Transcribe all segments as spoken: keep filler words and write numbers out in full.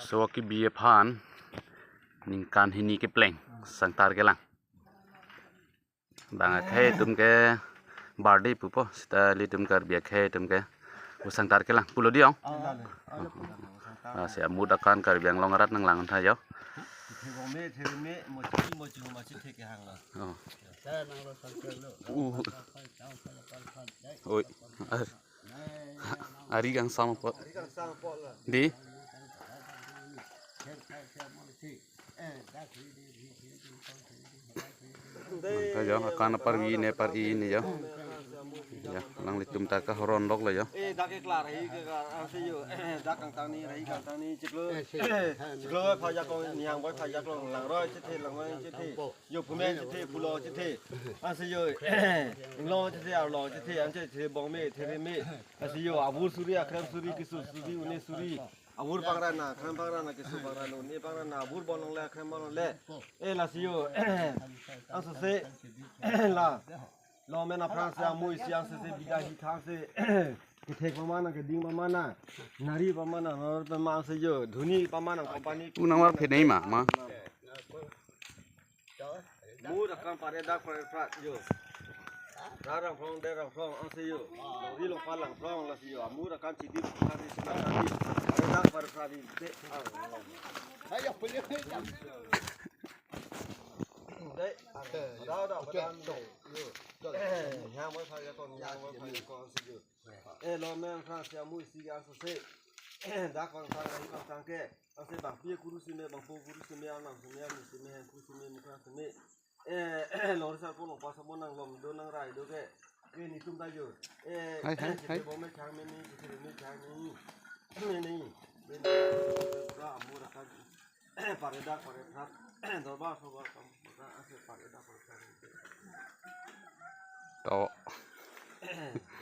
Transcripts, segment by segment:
So kibi aphan ningkan hini kepleng sangtar kelang. Bang akhei atum ke birthday pupo, seta ilitum Karbi akhei atum ke sangtar kelang pulo di ong. Ah, si amut akan Karbi Anglong arat nanglang tha yo. Thebong me, thebe me, mochi, mochi, mochi thek kehang lo. Oh. Uh. Oi. Ar-, ari kangsam apot. Di. Kajo akan apar-i ne apar-i ne jo. Jo, nanglitum ta kahoron dok lo jo. Eh, dak keklar, hi keklar, ah, si jo. Eh, dak kangtang ni, hi kangtang ni, chiklo. Chiklo, phajakong, niang boy, phajakong, langroi, chithe, langroi, chithe. Jo, phumen, chithe, phulo, chithe. Ah, si jo. Inglo, chithe, arlo, chithe, anche, chithe, bong me, thebe me. Ah, si jo, avur suri, akrem suri, keso suri, une suri. Avur pangrana, akrem pangrana, keso pangrana, une pangrana, avur bon longle, akrem bon longle. Eh, lasi jo. Angsose. La. Longmen aphrangsi amui si angsose bida hi thangsi. Kethek pamana, keding pamana. Nari pamana, nor pamana si jo. Dhuni pamana, company. Tu nangvar phe nei ma, ma. Amut akan pare dak pare phra jo. Dak rang phrong, dak rang phrong, angse jo. Longri longpa lang phrong lasi jo. Amut akan chidi pha di sima tadi. Pare dak pare phra di de. Ayo, punya. De. Dak, dak, dak, dak, jo. Yang mau saya kon, yang mau saya kon, angse jo. Eh, longmen aphrangsi amui si angsose. Dak kangtang, hi kangtang ke. Angse bangpi kuru sime, bangpo kuru sime, anam sime, ami sime, hengku sime, mukha sime. Eh, longri sarpo longpa sarpo nanglom do nangrai do ke. Ke netum ta jo. Eh, hai, hai, hai. Chithe bong me chang me ni, chithe bong me chang me ni. Me ni. Me ni. Amut akan. Pare dak pare phra. Dorbar sobar kam. Angse pare dak pare phra. To.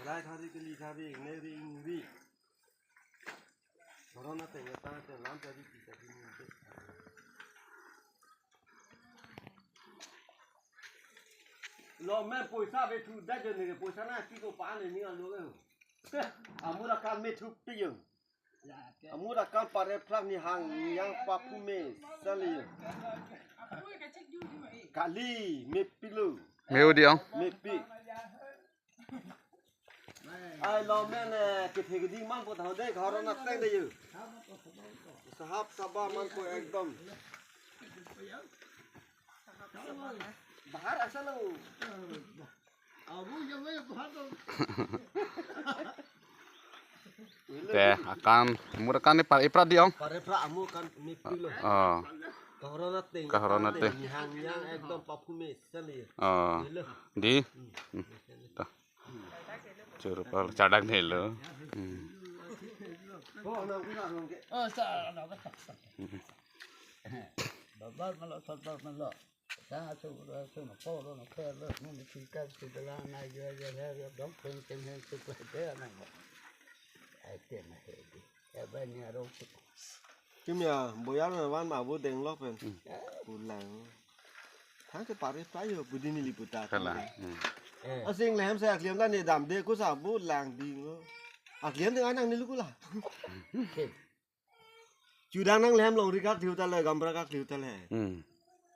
Lai thari kali thari, ne ri, ri. Corona te ya ta te lam ta di kita di ni. Longmen poisa be thu da jo ne poisa na ki ko pa ne ni alo. Amut akan me thu pi jo. Amut akan pare phra ni hang yang paphu me sali. Kali me pilo. Me odi ong. Me pi. Ai longmen, eh, kethe keding man po thau de, corona ateng de jo. Sahap saba man po ekdom. Bahar asa lo. Abu jam bahar to. Te akan, amut akan ni pare phra di ong. Pare phra amut akan me pilo. Oh. Corona ateng. Corona ateng. Ni hang yang ekdom paphu me sali. Oh. Hello. Di. Hmm. Ta. Churu pal chadak nelo. Hmm. Oh, sa, na, ka, sa, sa. Hmm. Babar malo, sabar malo. Sa, su, su, na, po, lo, na, pe, lo, nu, ni, si, ka, si, de, la, na, ya, ya, ya, ya, dong, pen, pen, hen, su, pe, de, na, mo. Ai, te, na, he, di. Ya, ba, ni, aro, su. Kimia, boyar na van ma bu deng lok pen. Hmm. Pulang. Thang ke pare phra jo, budi neli puta. Kalang. Hmm. Eh. Asing lehem sa akliam la ne dam de kusa bu lang ding lo. Akliam ding anang neli kula. Chudang nang lehem longri kak thiu ta le, gamra kak thiu ta le. Hmm.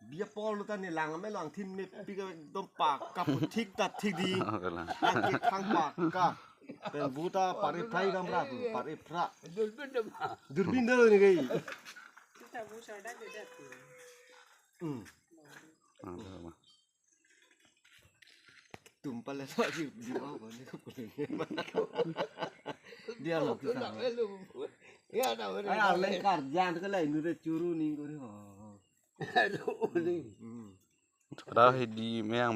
Bia pol ta ne lang me lang thin me pi ka ekdom pakka pu thik ta thik di. Oh, kalang. Nang ke khang pakka. Pen bu ta pare phra gamra pu, pare phra. Durbin do ni gai. Hmm. Ah, dah, dah. Tum pale so di, di, oh, ko ni ko pun. Dia lo kita. Ya, dah, dah. Ai, aleng karjan ke lai nu de churu ning ko ri ho. Aduh, ni. Hmm. Dah di me yang